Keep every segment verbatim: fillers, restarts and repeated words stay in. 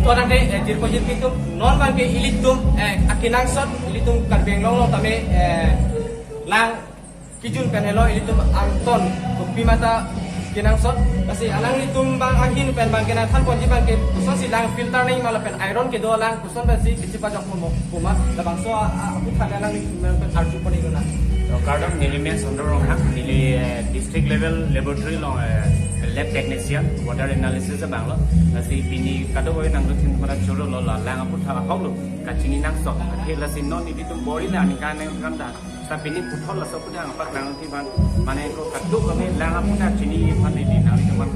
Tangte, eh, jirpo jirpi atum, non abangke ilitum, eh, akenangsot, ilitum Karbi Anglong along tame, eh, lang kejun pen helo ilitum angton, kopi ma ta kenangsot, lasi alanglitum abang ahin pen abangke nangthanponji abangke, kosonsi lang filter nangji ma lapen iron kedo alang, koson pensi kachepajok puma, puma, labangso a, a, aputhak alanglitum pen arjupon ikuna. To kardom, neli men Chandra Ronghang, neli, eh, district level laboratory along, eh, lab technician, water analysis abanglo. Lasi pini kadokave nangdothin pen choro lo la lang aputhak ahok lo kachini nangsot. Athe lasi non ilitum bor-i la aningkan nangkam ta. Sa pini puthot laso aputhak nangpaklang nangji aphan. Mane ko kadokave lang aputhak chiniji aphan neli nangli teman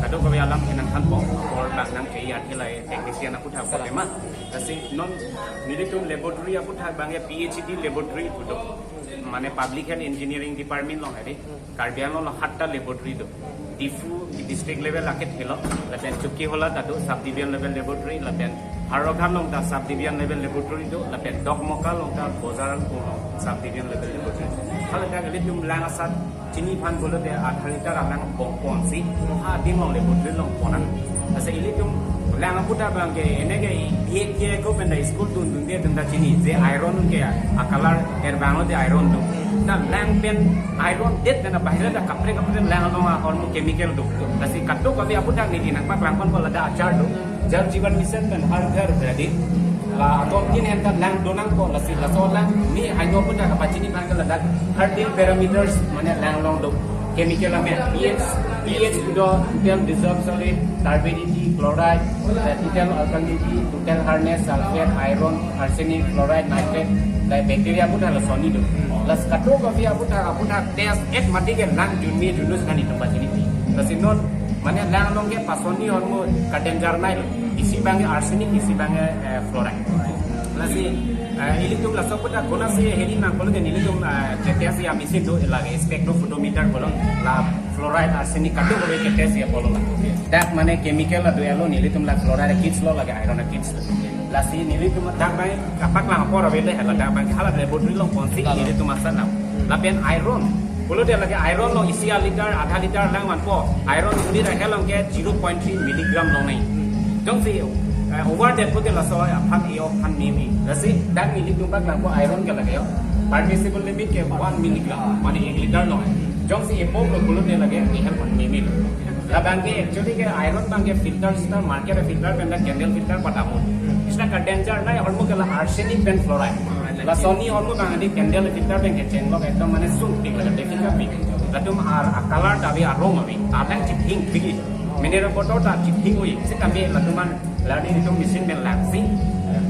kadokave alam ke nangthanpo. Bor bak nang chei athe la technician aputhak bor tema. Lasi non nelitum laboratory aputhak abangke P H D laboratory pu do. Mane Public Health Engineering Department along hedi. Karbi Anglong along hatta laboratory do. Diphu district level lake thelo, lapen Chokihola ta do sub division level laboratory, lapen Howraghat along ta sub division level laboratory do, lapen Dokmoka along ta Bojar along sub division level laboratory. Hala ta ilitum lang asat chini aphan pulote adha liter alang pongponsi, ha adim along laboratory along ponnang. Asa ilitum lang aputhak abangke, ene ke, biye ke ko pen ta school dun dunde pen ta chini, je iron ke a color er abanglo je iron do. Ta lang pen iron det pen ta bahira ta kaprek kaprek lang along ahormu chemical do. Lasi kadokave aputhak neli nangpaklangponpo, ladak achar do. Jal Jeevan Mission pen Har Ghar Bradin. La atom tin hen ta lang donangpo, lasi laso lang ne hingno aputhak kapachini abangke ladak thirteen parameters mane lang along do. Chemical amen, P H, P H do, total dissolved solid, turbidity, chloride, eh, total alkalinity, total hardness, sulfate, iron, arsenic, fluoride, nitrate, la bacteria aputhak lasonsi do. Lasi kadokave aputhak, aputhak test et mati ke lang junme junlo sani tum pachini pi. Lasi non mane lang along ke pasonji ahormu ka danger nai lo. Isi abangke arsenic, isi abangke, eh, fluoride. Lasi, eh, ilitum laso aputhak konatsi hedi nang pulote nelitum, eh, ketesi a machine do lake spectrophotometer pulo, la fluoride, arsenic kadokave ketesi apotlo la. Dak mane chemical ado elo, nelitum la fluoride kits lo, lake iron kits lo. Lasi nelitum dak abang kapaklang apor avele hala, dak abang hala laboratory along ponsi nelitum asat nang. Lapen iron pulote lake iron lo isi a liter, adha liter lang vanpo. Iron unit ahel along ke zero point three milligram longnai. Jongsi, eh, over det pulote laso aphan e-ok aphan meme. Lasi dak nelitum paklangpo iron ke lake yo, permissible limit ke one milligram, mane ek liter longnai. Jongsi above lo pulote lake ehel aphan meme lo. Labangke actually ke iron abangke filter sita market filter pen ta candle filter padamon. Sita ka danger nai ahormu ke la arsenic pen fluoride. Lasonsi ahormu abang di candle filter pen kecheng lo ekdom mane sungpik la difficult pik. Latum ar a color ta ave, arong ave. Alang chithing pik. Mineral bottle ta chithing ui. Sitame latum an lani nelitum machine pen langsi.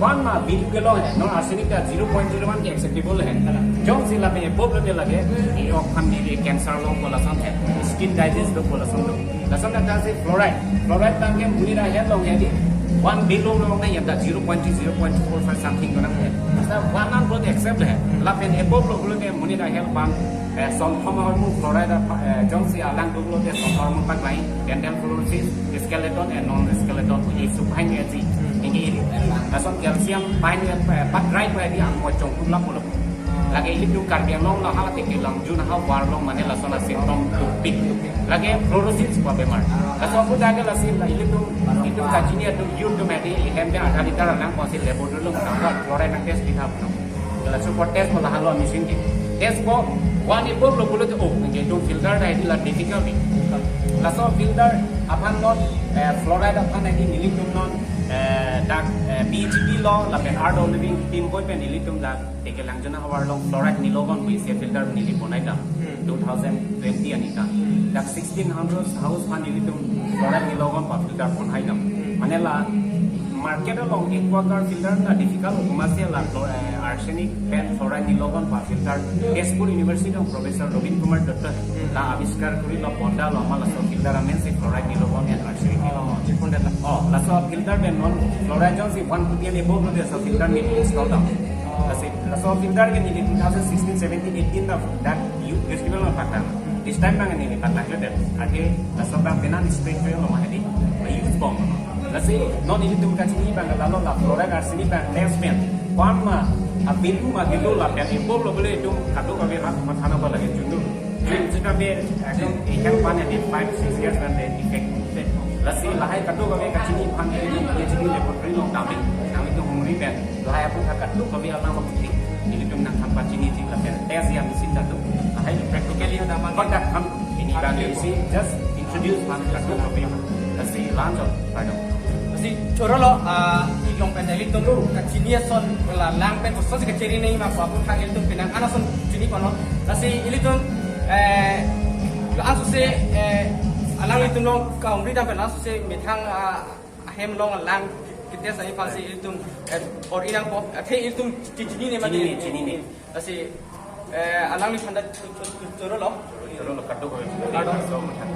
Ko-an ma bill ke long hai, non arsenic ta zero point zero one ke acceptable hai. Jongsi lapen above lote lake, e-ok aphan meme, cancer longpo lason hai. Skin disease dopo lason do. Lason ta si fluoride. Fluoride abangke monit ahel along hedi one billion longnai, ya ta zero point three, zero point four five something donang hai. Sa one an both accept hai. Lapen above lo pulote monit ahel abang, eh, sonthom ahormu fluoride, eh, jongsi alang do pulote sonthom ahormu paklang, dental fluorosis, skeleton and non-skeleton, e suphang esi. Ini, lason calcium pang, eh, pat rai pa di angmo chongtum la pulo. Lake ilitum Karbi Anglong lo hala te kelang jun ha war along mane lason a symptom tupik. Lake fluorosis pa bemar. Laso aputhak ke lasi ilitum, itum kachini atum youth atum hedi, hem de adha liter lang ponsi laboratory along tanggal fluoride nang test pitha puno. Laso apor test po la halo machine ke. Test po one above lo pulote, oh, nangke itum filter ta hedi la difficult ni. Laso filter aphan non, eh, fluoride aphan hedi nelitum non, eh, dak, eh, P H D lo lapen Earth Observing Team koi pen nelitum dak teke lang jun ha war along fluoride nilogon pu isi filter neli bonai dam. Hmm. Two thousand twenty aningkan. Hmm. Dak sixteen hundred house aphan nelitum fluoride nilogon pa filter bonai dam. Hmm. Mane la market along Aquaguard filter ta difficult, komatsi la fluor-, eh, arsenic pen fluoride nilogon pa filter Tezpur University along Professor Robin Kumar Dutta, hmm, la aviskar kori lo, ponda lo, ma laso filter amen si fluoride nilogon and arsenic nilogon. Oh, chipon data. Oh, laso filter pen non fluoride jongsi one ppm above lote laso filter neli install dam. Oh. Lasi laso filter ke neli two thousand sixteen, seventeen, eighteen ta dak youth festival ma paklang. This time abang neli paklang lote. Athe laso abang penan strict lo ma hedi. Use bom. Lasi non nelitum kachini abang lalo la fluoride arsenic abang test pen. Ko-an ma, a value ma kilo lapen above lo pulote itum kadokave rat mathana ba lake jundu. Jun sita be, ekdom, ikan pan ya di five, six years kan de effect. Lasi lahai kadokave kachini aphan ilitum H D laboratory along damji, nanglitum hungri pen lahai aputhak kadokave alang aputhak ilitum nangthan pachiniji lapen test ya machine ta do. Lahai practically conduct ham. Pini abang isi just introduce ham kadokave. Lasi lanjut, pardon. Lasi chorolo, ah, ilong pen ilitum kachini ason la lang pen kosonsi kachiri nangji ma pu aputhak ilitum penang an ason chiniponnon. Lasi ilitum, eh, la-an sose, eh, alanglitum along kahumri dam pen la-an sose methang, ah, ahem along lang ke-test nangji aphansi ilitum, eh, or inang po, eh, the ilitum chi-, chinine mati. Chinine, chinine. Lasi, eh, alangli aphan ta cho-, cho-, cho-, chorolo. Chorolo kadokave. Pardon. So, methang.